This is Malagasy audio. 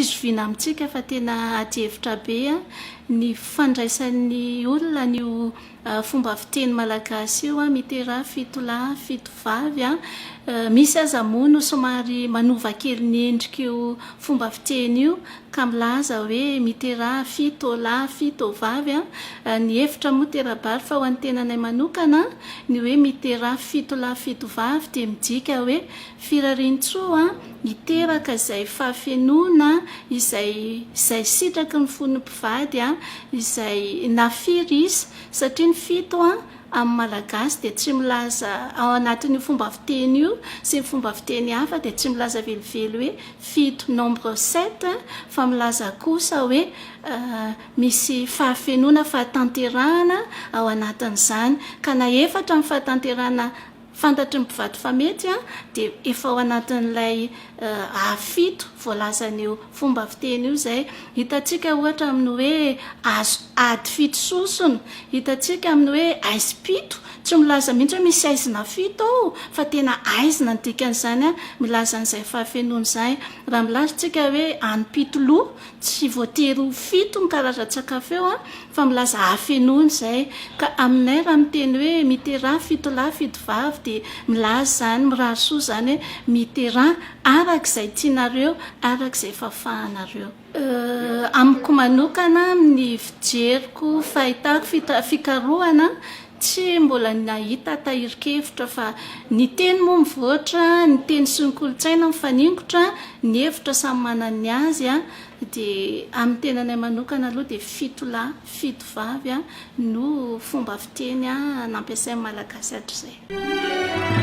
zoviana amintsika fa tena adihevitra be ny fandraisan'ny olona an'io fomba fiteny malagasy io, miteraha fitolahy fitovavy. Misy aza moa no somary manova kely ny endrik'io fomba fiteny io ka milaza hoe miteraha fitolahy fitovavy. Ny hevitra moa tera-bary fa ho an'ny tenanay manokana ny hoe miteraha fitolahy fitovavy dia midika hoe firarian-tsoa hiteraka izay fahafenoana izay izay sitraky ny fon'ny mpivady izay na firy isa satria ny fito amin'ny Malagasy dia tsy milaza ao anatin'io fomba fiteny io sy ny fomba fiteny hafa dia tsy milaza velively hoe fito nombre sept fa milaza kosa hoe misy fahafenoana fahatanterahana ao anatin'izany ka na efatra ny fahatanterahana Fantatry ny mpivady fa mety dia efa ao anatin'ilay hafito voalazan'io fomba fiteny io izay. Hitantsika ohatra amin'ny hoe azo ady fito sosona, hitantsika amin'ny hoe aizim-pito, tsy milaza mihitsy hoe misy aizina fito ao fa tena aizina ny dikan'izany, milaza an'izay fahafenoana izay. Raha milaza isika hoe hanim-pito loha, Tsy voatery ho fito ny karazan-tsakafo eo fa milaza hafenoana izay. Ka aminay raha miteny hoe miteraha fito lahy fito vavy dia milaza izany, mirary soa izany hoe miteraha araka izay tianareo, araka izay fahafahanareo. Amiko manokana, amin'ny fijeriko, fahitako, fikarohana, tsy mbola nahita tahirin-kevitra fa ny teny moa mivoatra, ny teny sy ny kolontsaina mifaningotra, ny hevitra samy manana ny azy dia amin'ny tenanay manokana aloha dia fito lahy, fito vavy no fomba fiteny nampiasain'ny Malagasy hatrizay.